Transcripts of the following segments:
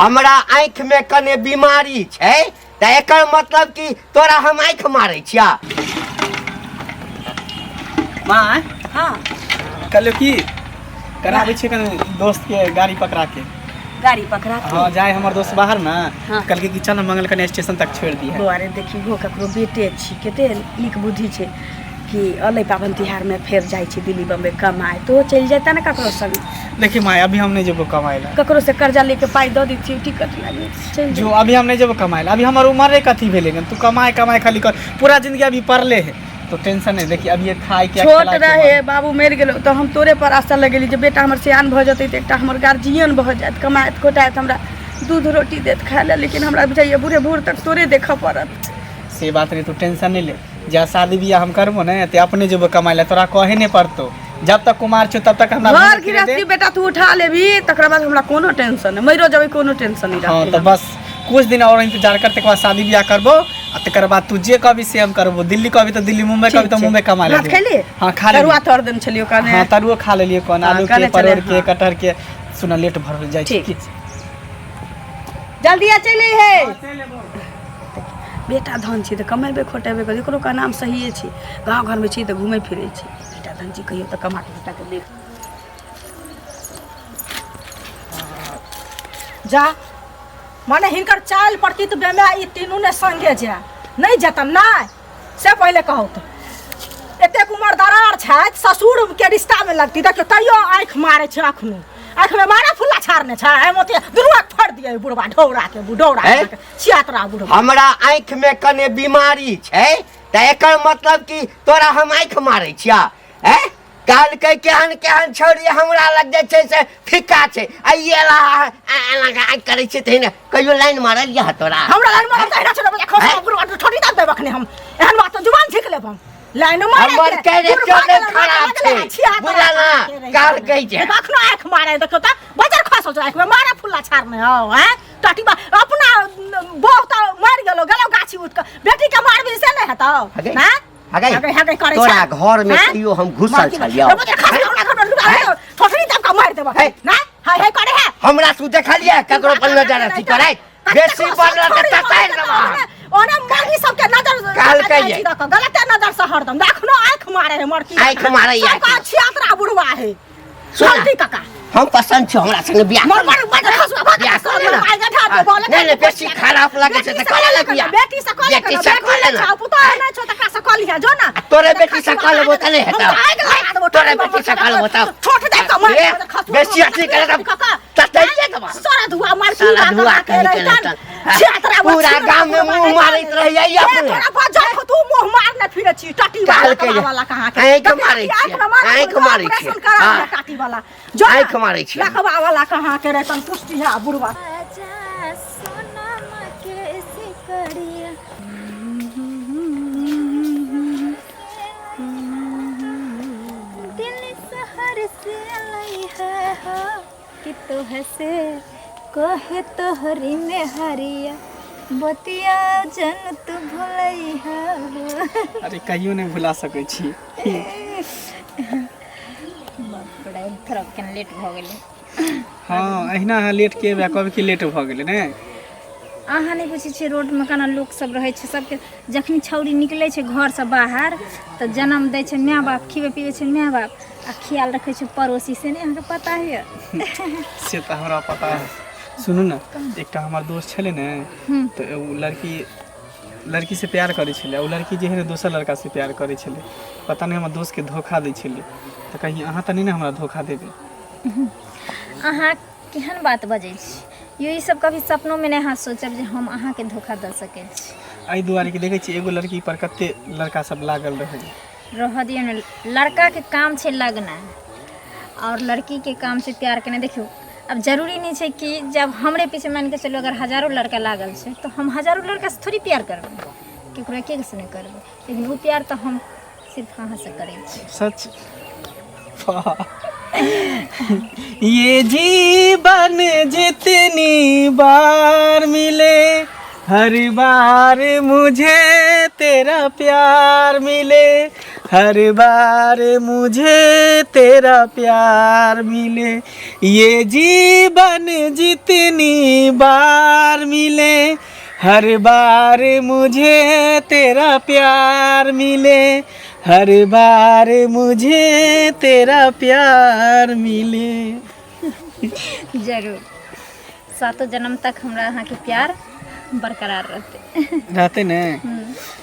हमरा आँखिमे कने बीमारी छै तऽ एकर मतलब कि तोरा हम आँखि मारै छिया। माँ। हाँ। कहलियौ की कना आबै छियै कने दोस्त के गाड़ी पकड़ा के। गाड़ी पकड़ा के? हाँ, जाए हमर दोस्त बाहर ना। हाँ। कहलकै कि चल मंगल कने स्टेशन तक छोड़ दिहे। बौआ रे, देखी हो ककरो बेटे छी, कते नीक बुद्धि छै कि अलै पाबनि तिहारमे फेर जाइ छी दिल्ली बम्बई कमाए, तो चलि जेता ने ककरो संग। देखी माय, अभी हम नहीं जेबो कमाए ला। ककरो से कर्जा लेके पाइ दऽ दैतियै, टिकट लागी चलि जो अभी हम नहीं जेबो कमाए ला, अभी हमर उम्र कथी भेलै गन, तू कमाए कमाए खाली कर, पूरा जिंदगी अभी पड़ले है, तो टेंशन नहीं। देखी अभी ये खाए के छोट खिलाए के रहे बाबू मरि गेलो तऽ हम तोरे पर आशा लगेली जे बेटा हमर सियान भऽ जेतै तऽ एकटा हमर गार्जियन भऽ जायत, कमायत खोटायत, हमरा दूध रोटी देत खाय लए, लेकिन हमरा बुझाइए बूढ़े बूढ़ तक तोरे देखऽ पड़त। से बात नहीं, तू टेंशन नहीं ले, जा शादी बियाह हम करबो ने ते अपने जेबो कमाए ला, तोरा कहे नहीं पड़तो, जब तक कुमार छो तब तक हमरा घर घूमे फिरे दे। गृहस्थी बेटा तू उठा लेबी तकरा बाद हमरा कोनो टेंशन नहीं, मरियो जेबै कोनो टेंशन नहीं। हाँ रहतै। तो बस कुछ दिन और इंतजार कर, तकर बाद शादी बियाह करबो आ तकर बाद तू जे कहबी से हम करबो, दिल्ली कहबी तो दिल्ली, मुंबई कहबी तो मुंबई कमा भात लेबो। खैली? हाँ खा लेली। तरुआ तर देने छलियो कने। हाँ तरुओ खा लेलियो कौन। हाँ, आलू के कने छलै, परोड़ के हाँ। कटहर के। सुना लेट भर जाइ छी। ठीक। जल्दी आ चलि हे बेटा, धन छी तऽ कमेबे खोटेबे करी, एकरो का नाम सहिए छी, गाँव घरमे छी तऽ घूमै फिरै छी, बेटा धन छी कहियो तऽ कमा के बेटाके देख। जा माने हिनकर चाल प्रति तऽ बेमे ई तीनू ने संगे जाय नहीं जेतन नहीं से पहिले कहू तऽ एतेक उमर दरार छथि, ससुर के रिश्ता में लगती, देखियौ तैयो आँखि मारै छै, अखनो आँखि में मारा फुल्ला छाड़ने छै, एहि मोते दुनू आँखि फाड़ि दियै बुढ़बा ढौरा के, ढौरा हैं? के छियातरा बुढ़बा। हमरा आँखिमे कने बीमारी छै तऽ एकर मतलब कि तोरा हम आँखि मारै छिया? हैं? कहलकै केहन केहन छौड़ी हमरा लग जे छै से फिक्का छै, आ ई एला एना के आँखि करै छै तहिना कहियो लाइन मारल यऽ तोरा? हमरा लाइन मारल तऽ एहिना छोड़बै, खसब हैं? बुढ़बा ठोटी दाब देब अखने हम, एहन बात तऽ जुबान झीक लेब हम, लाइन मारे हमर के, कैरेक्टर बुढ़बा नहि के खराब लगले छै, आ छियातरा बुझल ना? के रहि कहलकै गेलै। जे। देखो अखनो आँखि मारे, देखो तऽ बजर खसल छै आँखिमे मारे फुल्ला छाड़ने हौ। हैं टटीबा अपना बहुत मरि गेलो गेलो गाछी उठ के बेटी के मारबी से नहीं हेतौ हगे? ना? हगे? हगे हगे करै तोरा छै। घर में हैं? कहियो हम घुसल मार के छलियौ? रे बजर खसल हमरा घर में लुटा हैं? ठोठरी दब के मारि देबऽ हैं? ना? हाय हाय करे है। हमरा तू देखलिए ककरो पर नजर अथी करै बेसी बनल तऽ ततारि देबऽ। ओना मर्दी सबके नजर कहलकै जे। गलते नजर से हरदम अखनो आँखि मारे है मर्दी। आँखि मारैए। सबका छियातरा बुढ़वा है। सुन। गलती काका। हम पसंद छी, हमरा संगे बियाह मर कर। मर मर खसुआ भाग। बियाह कर ले ना। माय गठा दे बोले। नहीं, नहीं, बेसी खराब लगे छै तऽ कऽ ले ना बियाह। बेटी से कऽ ले। बेटी से कऽ ले ना। पुतोह नहि छौ तकरा से कऽ लिहे जो ना। तोरे बेटी से कऽ लेबो तऽ नहि हेतौ। हम आगि लगा देबो। तोरे बेटी से कऽ लेबो तब। छोट दे के मार ए, खसुआ। बेसी अथी करे तब ततैये देबा। सारा धुआ मार साला धुआ कहीं के रहतन। पूरा गाम में मुंह मारैत रहैया ई अपने। तोरा बजर तू मुंह मारने फिरे छी टटी वाला कहलकै जे, वाला कहाँ के आँखि मारै छियै, आँखि मारै छियै। ऑपरेशन करा हाँ। टाटी वाला जो आँखि मारै छियै। लखवा वाला कहाँ के रहतन पुष्टि है बुढ़वा। आजा सोनमा के सिकरिया दिल शहर से अलई है हो कि तोह से कहे तोहरी में हरिया बतिया जन तू भुलई है हो। अरे कहियो नहि भुला सकै छी। बड़ा थोड़ा केना लेट भऽ गेलै। हँ अहिना अहाँ लेट के कहबै कि लेट भऽ गेलै ने। अहाँ नहि बुझै छियै रोडमे केना लोकसभ रहै छै, सबके जखनी छौड़ी निकलै छै घरसँ बाहर तऽ जनम दै छै माय बाप, खिबै पिबै छै माय बाप आ ख्याल रखै छै पड़ोसी, से नहि अहाँके पता यऽ? से तऽ हमरा पता है। सुनू ने, एकटा हमर दोस्त छलै ने तऽ ओ लड़की लड़की से प्यार करै छलै, ओ लड़की जे है ने दोसर लड़का से प्यार करै छलै, पता नहि हमर दोस्तके धोखा दै छलै, तऽ कहीं अहाँ तऽ नहि ने हमरा धोखा देबै? अहाँ केहन बात बजै छी यौ, ई सब कभी सपनोमे नहि अहाँ सोचब जे हम अहाँके धोखा दऽ सकै छी। एहि दुआरे कि देखै छियै एगो लड़की पर कते लड़का सब लागल रहै। रहऽ दियौ ने, लड़काके काम छै लगनाइ आओर लड़कीके काम छै प्यार केनाइ। देखियौ आब जरूरी नहि छै कि जब हमरे पीछे मानिके चलू अगर हजारो लड़का लागल छै तऽ हम हजारो लड़कासँ थोड़ी प्यार करबै, ककरो एकेगोसँ नहि करबै, लेकिन ओ प्यार तऽ हम सिर्फ अहाँसँ करै छी। सच? वाह। ये जीवन जितनी बार मिले हर बार मुझे तेरा प्यार मिले, हर बार मुझे तेरा प्यार मिले, ये जीवन जितनी बार मिले, हर बार मुझे तेरा प्यार मिले, हर बार मुझे तेरा प्यार मिले। जरूर, सातो जन्म तक हमरा अहाँके प्यार बरकरार रहतै। रहते ने।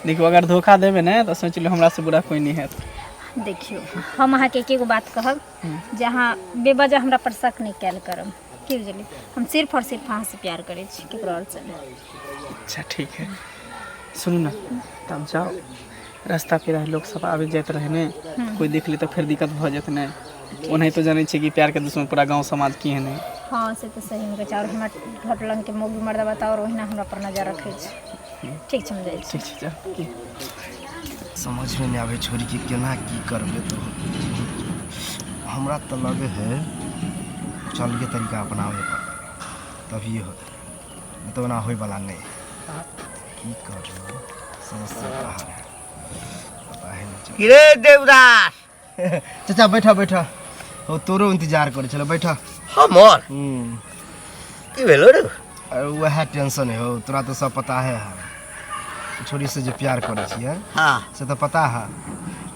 देखियौ, अगर धोखा देबै ने तऽ सोचि लियौ हमरा से बुरा कोइ नहि हैत। देखियौ, हम अहाँके एके गो बात कहब जे अहाँ बेवजह हमरा पर शक नहि कयल करब। की बुझलियै? हम सिर्फ और सिर्फ अहाँसँ प्यार करै छी, केकरो आओर से नहि। अच्छा ठीक है, सुनू ने, तऽ हम जाउ। रास्ता पेरा लोक सब आबैत जाइत रहै ने, कोइ देख ली तऽ फेर दिक्कत भऽ जेतै ने। ओनाहितो जानै छियै कि प्यारके दुश्मन पूरा गाँव समाज केहन है। हँ, से तऽ सहीमे कहै छै। आओर हमर घर लगके मौगी मर्दबा तऽ आओर ओहिना हमरा पर नजर रखै छै। ठीक छै, हम जाइ छी। ठीक छै, जाउ। की समझमे नहि आबै छोड़ीके केना की करबै। तऽ हमरा तऽ लगे है कुछ अलगे तरीका अपनाबै पड़तै, तभिए होतै, नहि तऽ ओना होइवला नहि है। की करू, समस्या बाहर है, पता है नहीं चल। की रे देवदास? चाचा, बैठा बैठा हो, तोरो इंतजार करै छलै, बैठा। हमर? हम्म। की भेलो रे? अरे वएह टेंशन है हो, तोरा तऽ सब पता है। छोरी से जे प्यार करै छियै से तऽ पता है,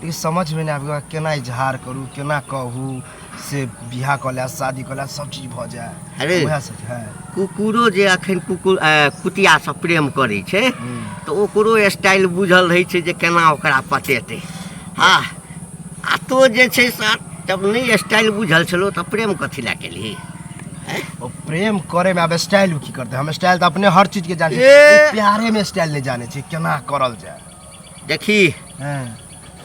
लेकिन समझमे नहि आबि केना इजहार करू, केना कहू से बियाह कऽ ले, शादी कऽ ले, सब चीज भऽ जाय। अरे वएह सब है। कुकुरो जे अखन कुकुर कुतिया से प्रेम करै छै तऽ ओकरो स्टाइल बुझल रहै छै जे केना ओकरा पटेतै। हँ, आ तो जे छै सर, जब नहि स्टाइल बुझल छलो तऽ प्रेम कथी लए केलही? ओ प्रेम करे में आब स्टाइल की करते? हम स्टाइल तऽ अपने हर चीज के जाने ए! छी, प्यारे में स्टाइल नहीं जाने छी, केना करल जाय। देखी,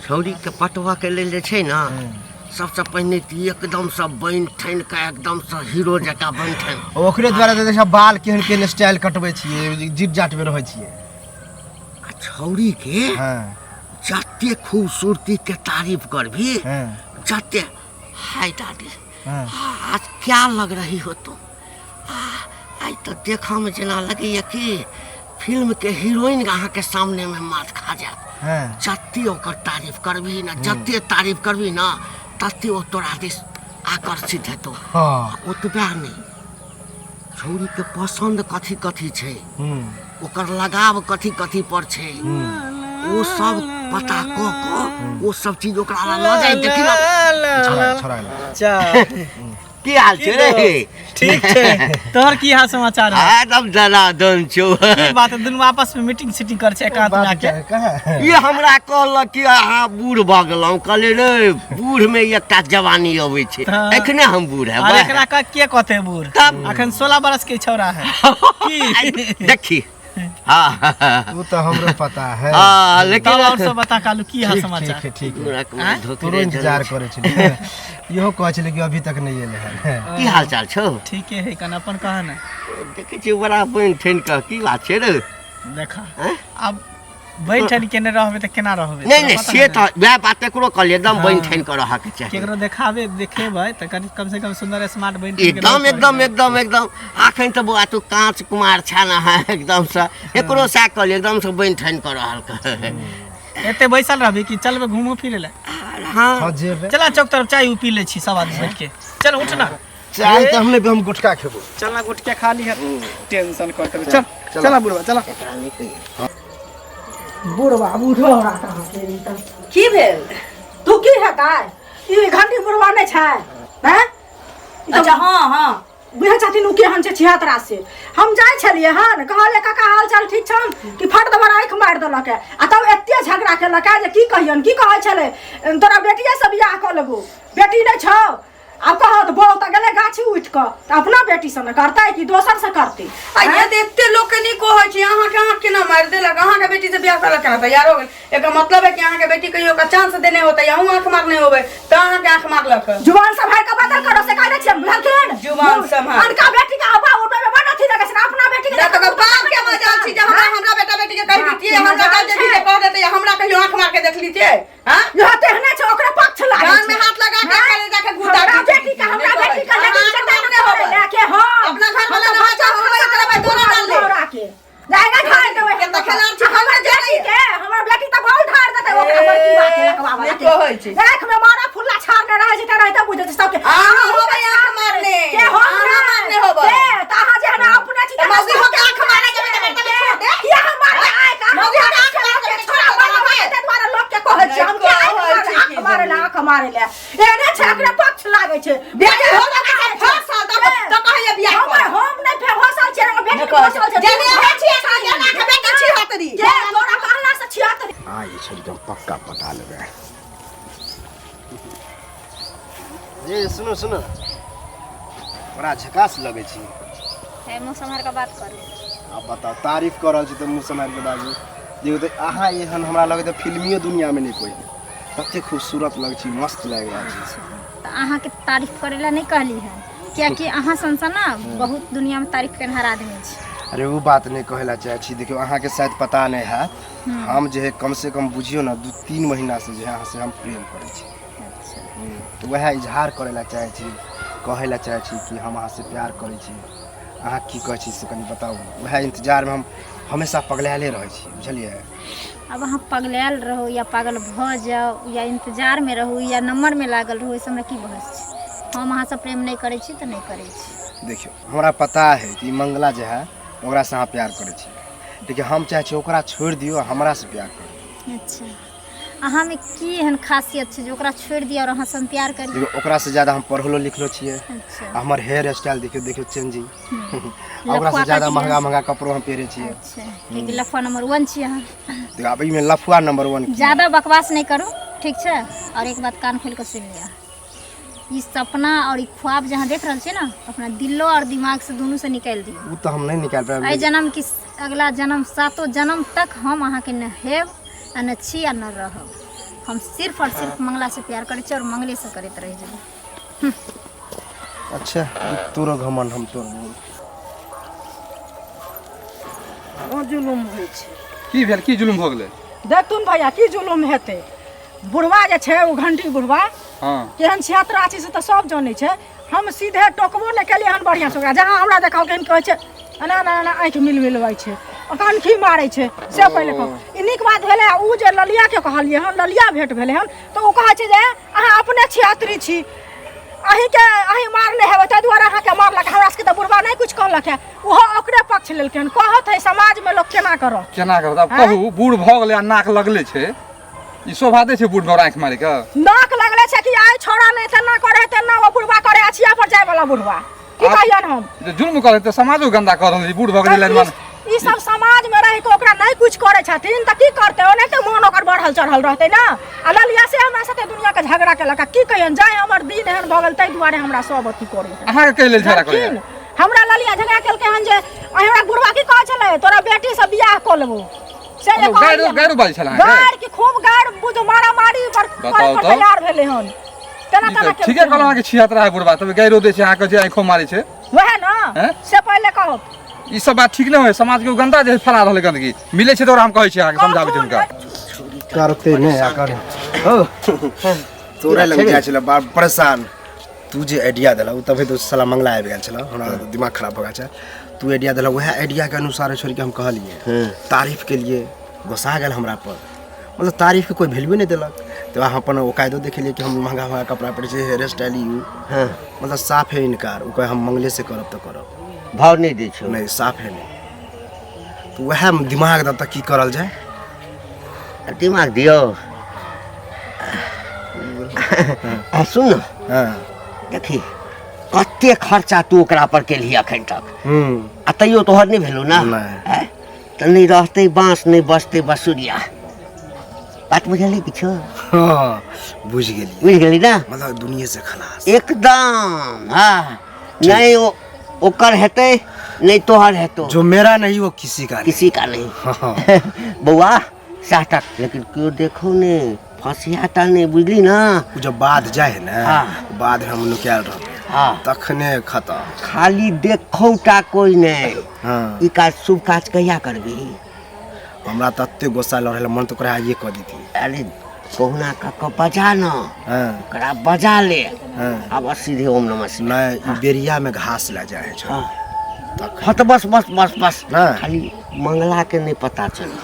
छौड़ीके पटबऽके लेल जे छै ने, सबसँ पहिने तऽ एकदमसँ बनि ठानि कऽ एकदमसँ हीरो जकाँ बनि ठानि। ओकरे द्वारा तऽ देखा बाल केहन केहन स्टाइल कटबै छियै, जीत जाट में रहै छियै। आ छौड़ीके जते खूबसूरतीके तारीफ करबी, जते हाय दादी, आज क्या लग रही हो तुम, आइ तऽ देखऽमे जेना लगैया कि फिल्मके हीरोइन अहाँके सामनेमे मात खा जायत। जते ओकर तारीफ करबी ने, जते तारीफ करबी ने, तते ओ तोरा दिस आकर्षित हेतौ। ओतबे नहि, छौड़ीके पसन्द कथी कथी छै, ओकर लगाव कथी कथी पर छै, ओ सब पता कऽ कऽ ओ सब चीज ओकरा लग लऽ जाइ। देखी ना। छोड़ा छोड़ा। चा। की हाल छै रे? ठीक छै, तोहर की हाल समाचार है? एकदम दनादन छौ। की बात है, दुनू आपस में मीटिंग सीटिंग कर छै एकांत में आके? ई हमरा कहलक कि अहाँ बूढ़ भऽ गेलहुँ। कहलियै रे, बूढ़ में एकटा जवानी अबै छै। एखने हम बूढ़ अरे हेबै? एकरा के कहते बूढ़? तब? अखन 16 बरस के छौड़ा है की। देखी, हाँ। वो तो हमरो पता है। हाँ, लेकिन तब और सब बता कालू, की हाल ठीक समाचार? ठीक है, ठीक है। हमरा कोनो धोखे तोरो नहि इंतजार चलै करै छलियै, इहो कहै छलै कि अभी तक नहि एलै हन। छै। की हाल चाल छौ? ठीके है कन, अपन कहा ने। देखै छियै बड़ा बनि ठनि कऽ, की बात छै रे? देखा। आँय? आब बैठल केने रहबे तऽ केना रहबे? नहि तोरा नहि पता से है तऽ वएह बात एकरो कहलियै, एकदम बनि ठानि कऽ रहऽके चाही। केकरो देखाबे देखेबै तऽ कनि कम से कम सुंदर स्मार्ट बनि ठानि के एकदम रहऽ एकदम पड़तै। एकदम एकदम। अखन तऽ बौआ तू काँच कुमार छह ने। हाँ, एकदमसँ एकरो सएह कहलियै, एकदमसँ बनि ठानि कऽ रहल कर। एते बैसल रहबी कि चलबै घूमो फिरे लए? हाँ। हाँ, जेबै। चला चौक तरफ, चाय उ पी लै छी सब आदमी बैठ के। चल उठ ना। चाय तऽ हम नहि, हम गुटखा खेबो। चल ना, गुटके खा ली है, टेंशन कर कर। चल चला बुढ़वा, चला। एकरा नहि कहियै। बुढ़वा बूढ़ो कहाँ के ई तऽ। की भेल? तू की हेतै, ई घंटी बुढ़वा नहि छै हैं? ई तऽ अच्छा, हाँ हाँ। बुझै छथिन ओ केहन छै छिहत्तरा से। हम जाइ छलियै हन, कहलियै काका हाल चाल ठीक छन, कि फट दबर आँखि मारि देलक आ तब एते झगड़ा केलक जे की कहियन। की कहै छलै, तोरा बेटिए से बियाह कऽ लेबो, बेटी नहि छौ। आब कहत बौ तऽ गेलै गाछी उठि कऽ, तऽ अपना बेटी से ने करतै कि दोसर से करतै? आ ये तऽ एते लोक के नहि कहै छै, अहाँके आँख केना मारि देलक? अहाँके बेटी से बियाह करऽ केना तैयार हो गेल? एकर मतलब है कि अहाँके बेटी कहियो ओकरा चांस देने होतै, अहूँ आँख मारने होबै तऽ अहाँके आँख मारलक। जुबान सम्हारि कऽ बात करो से कह दै छियै, बुझलखिन? जुबान सम्हार। अनका बेटी के हवा उड़बै में बड़ अथी लगै छै, अपना बेटी के ना तऽ बाप के मजाल छी जे हमरा हमरा बेटा बेटी के कहि दितियै, हमरा मजाल जे भी छै। कह देतै, हमरा कहियो आँख मार के देख लीतियै। हाँ, इहो तेहने छै, ओकरे पक्ष लागै कान में छै। हाथ लगा के हाँ? करे जाके गुदा हमरा खींच बेटी के, हमरा नहीं बेटी के करै। जमीन अहाँ जता अपने ने होबै। करे के हम अपना घर हम वाला तऽ ना बच्चा बच्चा होबै, एकरा बाद दोना डाल ले। दौड़ा के जाएगा ढार देबै। केतना खेलाड़ छी, हमर हमरा बेटी के, हमर बेटी तऽ बहुत ढार देतै ओकरा बड़की बात के लकवा वाला नहि के। छी। आँख में मारा फुल्ला छाड़ने रहै छै तेनाहिते बुझै छै सबके। अहाँ होबै आँख मारने। के हम अहाँ मारने होबै। के तऽ अहाँ जे है अपने छी तऽ मौगी होके आँख मारे जेबै तऽ बेटा छोड़ दे। किया हम मारबै आँख? अहाँ मौगी होके आँख मारे जेबै तऽ छोड़ा छोड़ मारबै, देबै। ताहि दुआरे लोक के कहै छै हम नहि के आँख कहै मारे छी आँख कि मारे ला आँख मारे ला एहने छै, एकरे पक्ष लागै छै। बेटी हो गेल तऽ फसल तऽ कहैया बियाह हम कर। हम नहि फसल छियै, हमर बेटी नहि कहै फसल छै। जेने अहाँ छियै, जेना के बेटी छिहत्तरी। के तोरा कहला से 76। आ ई छोरी के हम पक्का पटा लेबै। ये सुनो सुनो, बड़ा झकास लगै छी। है मुँह सम्हार के बात करू। आब बताउ, तारीफ कऽ रहल छी तऽ मुँह सम्हारि के बाजू। देखियौ तऽ अहाँ एहन हमरा लगै तऽ फिल्मियो दुनियामे नहि कोइ है, तते खूबसूरत लगै छी, मस्त लागि रहल छी। तऽ अहाँके तारीफ करै लए नहि कहली हन, कियाकि अहाँ सन सन ने बहुत दुनियामे तारीफ केनहार आदमी छै। अरे ओ बात नहि कहै लए चाहै छी। देखियौ, अहाँके शायद पता नहि हैत, हम जे है कम से कम बुझियौ ने 2-3 महीनासँ जे है अहाँसँ हम प्रेम करै छी। अच्छा। तऽ वएह इजहार करै लए चाहै छी, कहै लए चाहै छी कि हम अहाँसँ प्यार करै छी। अहाँ की कहै छी से कनि बताउ। वएह इन्तजारमे हम हमेशा पगलायले रहै छी, बुझलियै? आब अहाँ पगलायल रहू या पागल भऽ जाउ या इन्तजारमे रहू या नम्बरमे लागल रहू, ओहिसँ हमरा की बहस छै? हम अहाँसँ प्रेम नहि करै छी तऽ नहि करै छी। देखियौ, हमरा पता है कि मंगला जे है ओकरासँ अहाँ प्यार करै छी, लेकिन हम चाहै छी ओकरा छोड़ि दियौ आ हमरासँ प्यार करू। अच्छा, अहाँमे की एहन खासियत छै जे ओकरा छोड़ि दिअ आओर अहाँसँ हम प्यार करी? देखियौ, ओकरासँ ज्यादा हम पढ़लो लिखलो छियै। अच्छा। आ हमर हेयर स्टाइल देखियौ, देखियौ चेंजिंग। आ ओकरासँ लफुआ ज्यादा कटिंग। महंगा महंगा कपड़ो हम पहिरै छियै। अच्छा, कियाकि लफुआ नंबर 1 छी अहाँ। देखियौ, आब एहिमे लफुआ नंबर 1 की? ज्यादा बकवास नहि करू, ठीक छै? आओर एक बात कान खोलि कऽ सुनि लिअ, ई सपना आओर ई ख्वाब जे अहाँ देख रहल छियै ने, अपना दिलो आओर दिमाग से दुनू से निकालि दियौ। ओ तऽ हम नहि निकालि पायब। एहि जन्म की अगला जन्म, सातो जन्म तक हम अहाँके न हेब आ न छी आ न रहब। हम सिर्फ और सिर्फ मंगला से प्यार करै छी और मंगले से करैत रहि जेबै। अच्छा, ई तोरो घमंड हम तोड़। ओ जुलुम होइ छै। की भेल? की जुलुम भऽ गेलै? देखथुन भैया, की जुलुम हेतै? बुढ़वा जे छै ओ घंटी बुढ़वा, केहन छिहत्तरा छै से तऽ सब जानै छै। हम सीधे टोकबो नहि केलियै हन बढ़िआँ से ओकरा। जहाँ हमरा देखलकै हन, कहै छै एना एना एना आँखि मिल मिलबै छै, कनखी मारै छै। से पहिले कहू, ई नीक बात भेलै? आ ओ जे ललियाके कहलियै हन, ललिया भेँट भेलै हन तऽ ओ कहै छै जे अहाँ अपने छिहत्तरी छी, अहीँके अहीं मारने हेबै, ताहि दुआरे अहाँके मारलक। हमरा सबके तऽ बुढ़वा नहि किछु कहलक है, ओहो ओकरे पक्ष लेलकै हन। कहत है समाजमे लोक केना करत? केना करत? आब कहू, बूढ़ भऽ गेलै आ नाक लगले छै, ई शोभा दै छै बूढ़ मे आँखि मारि के? नाक लगले छै कि आइ छोड़ा नहि तेना करे तेना ओ बुढ़वा करे, अछिया पर जाय वाला बुढ़वा की कहियन हम? जे जुल्म करे तऽ समाजो गंदा कर रहल छै, बूढ़ भऽ गेलै लाइन मार। ई सब समाज में रहि के ओकरा नहीं कुछ करे छथिन तऽ की करते? ओनाहिते मोन ओकर बढ़ल चढ़ल रहते ना। आ ललिया से हमरा साथे दुनिया के झगड़ा केलक, आ की कहियन, जाय हमर दिन एहन भऽ गेल ताहि दुआरे हमरा सब अथी करे। अहाँके कहि लेल झगड़ा करे? लड़किन, हमरा ललिया झगड़ा केलकै हन जे हमरा बुढ़वा की कहै छलै, तोरा बेटी से बियाह कऽ लेबो। से जे गारि कहलियै। गारि बाजै छल अहाँके? गारि की, खूब गारि, बुझ मारा मारी पर बताउ पर तऽ। तैयार भेलै हन तेना ई तेना तऽ केलकै ठीके कहलहुँ हन। अहाँके छिहत्तरा है बुढ़बा, तब गाइरो दै छै अहाँके जे आँखो मारै छै। वएह ने। हैं? से पहिले कहू, ई सब बात ठीक नहि होइ, समाज के गंदा जे फैला रहल है गंदगी मिलै छै तऽ ओकरा हम कहै छी, अहाँके समझाबै छी हुनका। करते नहि आ कर हो तोरा लग जाइ छलै बड़ परेशान। तू जे आइडिया देला ओ तभी तो साला मंगला आबि गेल छलै, हमरा तऽ दिमाग खराब भऽ गेल छै। तू आइडिया देला, वएह आइडियाके अनुसार छोड़ि के हम कहलियै, तारीफ के लिए गोसा गेल हमरा पर। मतलब तारीफके कोइ वैल्यूए नहि देलक। तऽ हम अपन औकायदो देखेलियै कि हम महंगा महंगा कपड़ा पहिरै छियै, हेयर स्टाइल you, मतलब साफ है इनकार। ओ कहै हम मंगले से करब तऽ करब, भाव नहि दै छौ? नहि, साफ है नहि। तऽ वएह दिमाग दऽ तऽ की करल जाय? दिमाग दियौ। आ सुन, देखी कते खर्चा तू ओकरा पर केलही अखन तक, आ तैयो तोहर नहि भेलौ ने? नहि। आँय? तऽ नहि रहतै बाँस, नहि बसतै बसुरिया। बात बुझलियै किछु? हँ, बुझि गेलियै। बुझि गेली ने? मतलब दुनिये से खलास एकदम। हँ, नहीं ओ ओकर हेतै, नहीं तोहर हेतौ। जो मेरा नहीं वो किसी का नहीं। किसी का नहीं। हाँ। बौआ साहटक, लेकिन केओ देखो ने फंसिया टा नहि, बुझली ना? ओ जब बाध जाए है ने, बाध में हम नुकायल रहबै, तखने खतम। खाली देखो टा कोई नहीं। हाँ। ई काज शुभ काज कहिया करबी? हमरा तते गुस्सा लड़ रहल, मन तऽ ओकरा आइए कऽ देती। अरे कहुना कऽ कऽ बजा न, ओकरा बजा ले। आब सीधे ओम नमः शिवाय। नहि, ई बेरिया में घास लए जाइ है छौ। हाँ, तऽ बस बस बस बस। नहि। खाली मंगला के नहीं पता चले।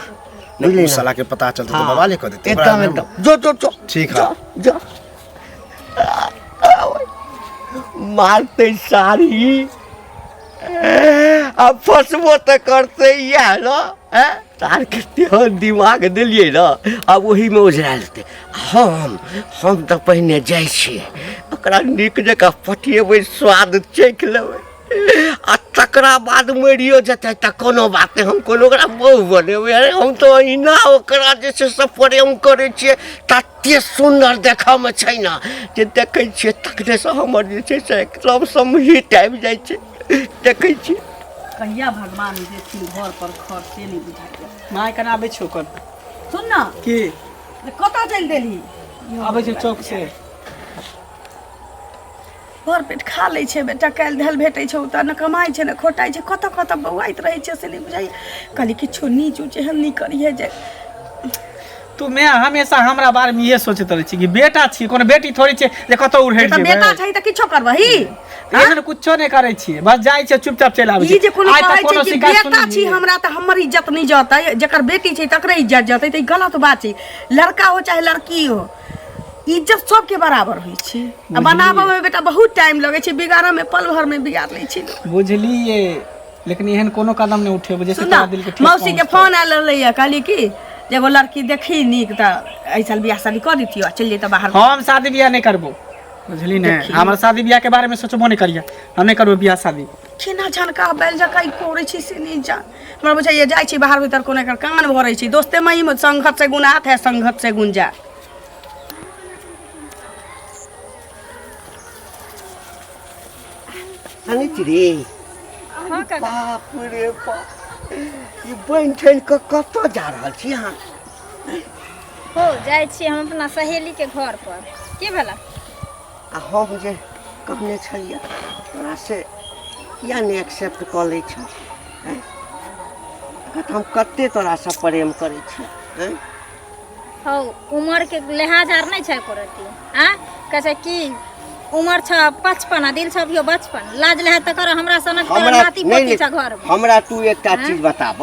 बुझली उ ना? साला के पता चलते तो हाँ। बवाले कर देते ओकरा एकदम हम- एकदम जो जो जो ठीक है। जो जो मारते सारी आ फसबो तऽ करते इएह ने हैं तार के तेहन दिमाग देलियै ने आब ओहीमे ओझरा लेतै। हम तऽ पहिने जाइ छियै, ओकरा नीक जकाँ पटिएबै, स्वाद चखि लेबै आ तकरा बाद मरियो जेतै तऽ कोनो बात नहि, हम कोनो ओकरा बहु बनेबै। अरे हम तऽ अहिना ओकरा जे छै से प्रेम करै छियै, तते सुन्दर देखऽमे छै ने जे देखै छियै तखनेसँ हमर जे छै से एकदम समहित आबि जाइ छै। देखै छियै कहिया भगवान देथिन घर पर खर से नहि बुझाइए। माय केना आबै छौ ओकर? सुन ना। की? कतऽ चलि देलही? आबै छै चौक से। भर पेट खा लै छै बेटा, काल्हि धैल भेटै छै ओतऽ, ने कमाइ छै ने खोटाइ छै, कतऽ कतऽ बौआइत रहै छै से नहि बुझाइए। कहली किछो नीच ऊँच एहन नहि करिहे जे तू मैं हमेशा हमरा बारे में इहे सोचैत रहै छी कि बेटा छी, कोनो बेटी थोड़ी छै जे कतौ उड़हटि तऽ जेबै। बेटा छै तऽ किछो करबही? एहन कुछो नहि करै छियै, बस जाइ छियै चुपचाप चलि आबै ई छियै। जे कोनो आइ तक कहै छै कोनो कि शिकायत बेटा छी सुनलियै? हमरा तऽ हमर इज्जत नहि जतै, जकर बेटी छै तकरे इज्जत जतै, तऽ ई गलत बात छै। लड़का हो चाहे लड़की हो, इज्जत सबके बराबर होइ छै। आ बनाबऽ मे बेटा बहुत टाइम लगै छै, बिगाड़ऽ मे पल भर मे बिगाड़ लै छै लोक। बुझलियै, लेकिन एहन कोनो कदम नहि उठेबै जैसे सुन ना, तोरा दिल के ठेस मौसी के पहुँचतौ। फोन आयल रहलैए, कहली कि जे एगो लड़की देखी नीक तऽ एहि साल बियाह शादी कऽ दितियो आ चलि जैतऽ बाहर। हम शादी बियाह नहि करबो, बुझली ने? देखी। हमरा शादी बियाह के बारे में सोचबो नहि करिया, हम नहि करबो बियाह शादी। केना झनका बैल जकाँ ई करै छै से नहि जान। हमरा बुझाइए जाइ छी बाहर भीतर कोनो एकर कान भरै छै। दोस्ते महीम संघत से गुण आत है, संघत से गुण जा। सनिचरी। हाँ काका। बाप रे बाप, ई बनि ठनि कऽ कतऽ जा रहल छी अहाँ? हो जाइ छी हम अपना सहेली के घर पर। की भेला? आ हम जे कहने छलियै तोरा से किया नहि एक्सेप्ट कऽ लै छह? आँय? तऽ हम कते तोरासँ प्रेम करै छी? आँय? हौ, उमर के लिहाज आर नहि छै एको रत्ती। आ कहै छै कि उमर छ 55 आ दिल छ अभियो बचपन। लाज लिहाज तऽ कर हमरा सनक तोरा हमरा नाती नहि पोती नहि छ घर मे। हमरा तू एकटा चीज बताब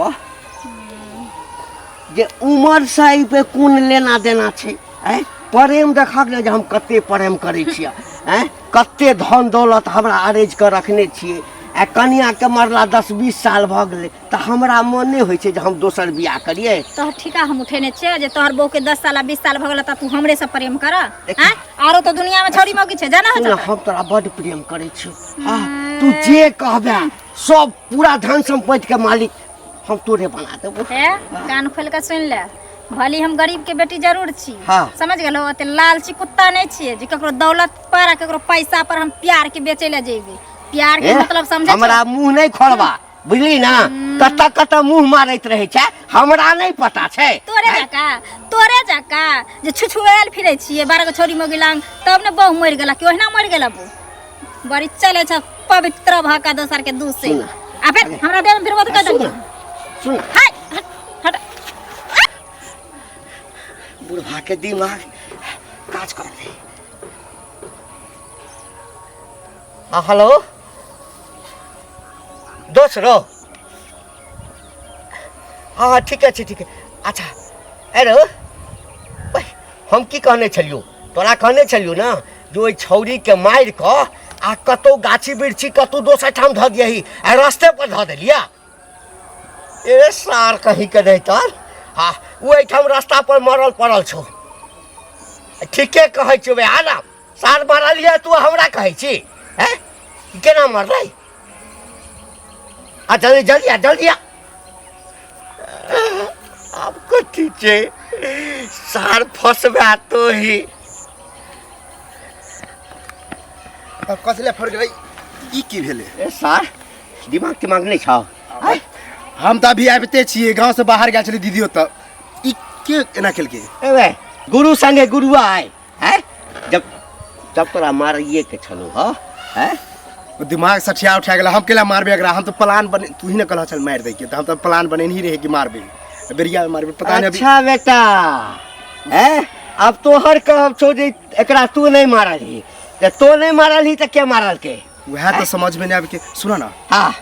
जे उमर से एहि पे कोन लेना देना छै? आँय, प्रेम देखक ने जे हम कते प्रेम करै छियै। आँय, कते धन दौलत हमरा अरेज कऽ रखने छियै। आ कनियाके मरला 10-20 साल भऽ गेलै तऽ हमरा मन नहि होइ छै जे हम दोसर बियाह करियै। तोहर ठीका हम उठेने छियै जे तोहर बहू के 10 साल आ 20 साल भऽ गेल तऽ तू हमरे से प्रेम कर? आँय, आरो तऽ दुनिया में छौड़ी मौगी छै, जाना हो। सुन, हम तोरा बड्ड प्रेम करै छियौ। हाँ, तू जे कहबे सब पूरा धन सम्पत्ति के मालिक हम तोरे बना देबो। हे, कान खोल के सुन ले, भली हम गरीब के बेटी जरूर छी, हाँ। समझ गेलो? ओते लालची कुत्ता नहीं छियै जे ककरो दौलत पर आ ककरो पैसा पर हम प्यार के बेचे ले जेबै। प्यार के ए, मतलब समझे? हमरा मुंह नहीं खोलबा, बुझली ना? कतऽ कतऽ मुंह मारैत रहै छै हमरा नहीं पता छै। तोरे जका, तोरे जका जे छुछुएल फिरै छियै 12 गो छौड़ी मौगी लांग, तब ने बहु मरि गेला कि ओहिना मरि गेला बहु। बड़ी चले छ पवित्र भऽ कऽ दोसर के दूध से। सुन। आ फिर हमरा देह में फिरबो तऽ कह सुन देलकै। सुन। हाय, हट हट। बुढ़वा के दिमाग काज कर दे। हाँ, हेलो दोसरो। हाँ हाँ, ठीके छै, ठीक है। अच्छा, अरे ओए, हम की कहने छलियौ तोरा? कहने छलियौ ने जे ओहि छौड़ीके मारि कऽ आ कतहु गाछी बिरछी कतहु दोसर ठाम धऽ दियही, आ रस्ते पर धऽ देलियै। ए सार कहीं के नहीं तर। हाँ, ओ एहिठाम रास्ता पर मरल पड़ल छौ। ठीके कहै छियौ बे, आ ना सार मारलियै तू हमरा कहै छी? हैं, केना मरलै? आ जल्दी जल्दी आ, जल्दी आ। आब कथी छै, सार फसबा तो ही। अब कथी लए फड़ गेलै? ई की भेलै? ए सार, दिमाग तिमाग नहि छौ? आँय? हम तऽ अभी आबिते छियै, गाँव से बाहर गेल छलियै दीदी ओतऽ। ई के एना केलकै? एबे गुरु संगे गुरुआ आय हैं, जब जब तोरा मारैये के छलौ ह हैं। दिमाग सठिया उठा गेल। हम केला मारबे एकरा? हम तऽ प्लान बने, तू ही ने कहला चल मारि दै के, तऽ हम तऽ प्लान बनेने ही रहे कि मारबे, बेरिया में मारबे, पता नहीं अभी। अच्छा बेटा, हैं, अब तोहर कहब छौ जे एकरा तू नहीं मारल ही, तऽ तो नहीं मारल ही तऽ के मारल के? वएह तऽ समझ में नहीं आबे के। सुनो ना। हाँ।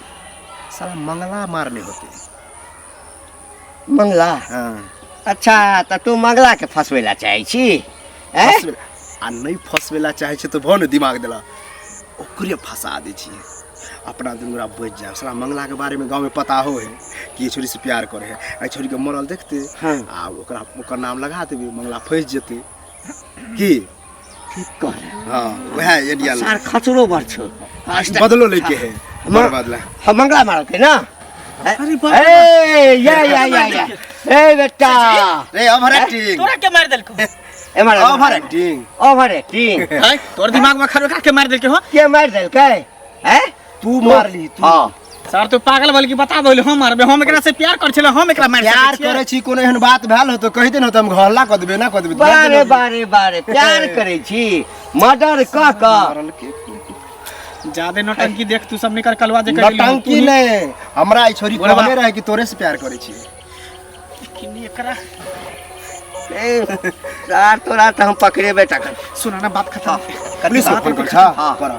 साला मंगला मारने होते। मंगला? हाँ। अच्छा तऽ तू मंगला के फंसबै ला चाहै छी ऐं? फंसबै आ नहि फंसबै ला चाहै छै तऽ भऽ ने दिमाग देला ओकरे फंसा दै छियै अपना दुनू गोरा बचि जायब साला मंगला के बारे में गाँव में पता हो है कि ई छोरी से प्यार करे है एहि छोरी के मरल देखते हाँ। आ ओकरा ओकर नाम लगा देबै मंगला फंसि जेतै की ठीक कहले हाँ वएह आइडिया सार खचरो बड़ छौ बदलो लेके है बड़ बदला हम मंगला मारलकै ना अरे बाप ए या या या या ए बेटा रे ओवर एक्टिंग तोरा के मार देलको ए मार ओवर एक्टिंग ओवर एक्टिंग है तोर दिमाग में खरोखा के मार देलके हो के मार देलकै हैं तू मारली तू हां सर तू पागल भल की बता दो हम मारबे हम एकरा से प्यार कर छले हम एकरा मार प्यार करे छी कोनो एहन बात भेल हो तो कहि दे न त हम हल्ला कऽ देबे ना कऽ देबे बारे बारे बारे प्यार करै छी मर्डर कऽ कऽ ज्यादा नौटंकी देख तू सब निकल कलवा जे कर नौटंकी नहीं हमरा ई छोरी बोलबा। कहने रहे कि तोरे से प्यार करे छी किनी एकरा ए, सार तोरा तऽ हम पकड़ेबे टा कर सुना ना बात खत्म पुलिस के फोन कर छा हाँ। कर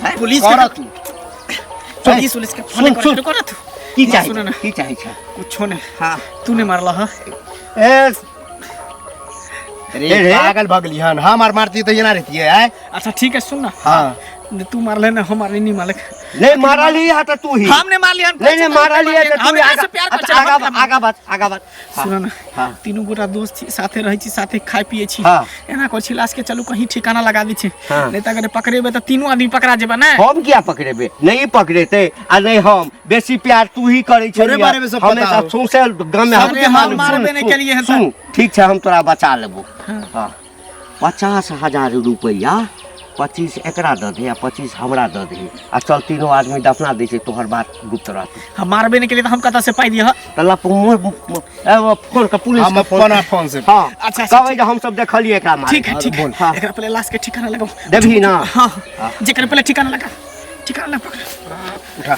हैं? पुलिस कर के तू पुलिस पुलिस के फोन सुन, कर सुन। कर तू की चाही सुन ना की चाही छै कुछो नहीं हाँ तू नहीं मारला हा ए अरे रे। पागल भऽ गेली हन हम आर मारती तऽ एना रहतियै आय अच्छा ठीक है सुन ना हाँ ने तू मारले ना हम मारले नहीं मारले नहीं मारल ही है तो तू ही हमने मार लिया नहीं नहीं मारल ही है तो तू हम ही एकरा से प्यार कर आगा आगा बात आगा बात सुन ना हाँ। तीनू गोटा दोस्त छी साथे रहै छी साथे खाइ पिए छी हाँ। एना कर छी लाश के चलू कहीं ठिकाना लगा दै छी हाँ। नहीं तऽ अगर पकड़ेबै तऽ तीनू आदमी पकड़ा जेबै ना हम किया पकड़ेबे नहीं पकड़ेते आ नहीं हम बेसी प्यार तू ही करै तोरे छलियै बारे में सब हमे पता सब हो। सौंसे गाम में अरे हम हम मारबे नहीं केलियै हन सुन ठीक छै हम तोरा बचा लेबो हाँ 50,000 रुपैआ 25 एकरा दऽ दे आ 25 हमरा दऽ दे आ चल तीनों आदमी दफना दै छै तोहर बात गुप्त रहतै हम मारबे नहीं केलियै तऽ हम कतऽ से पाइ दिअ तऽ ला फोन के पुलिस हम के फोन अपना फोन से हाँ अच्छा, अच्छा, कहबै जे हम सब देखलियै एकरा मारे ठीक है ठीक है हाँ। एकरा पहले लाश के ठिकाना लगाओ देबही ना हाँ जेकर पहले ठिकाना लगा ठिकाना लगा पकड़ उठा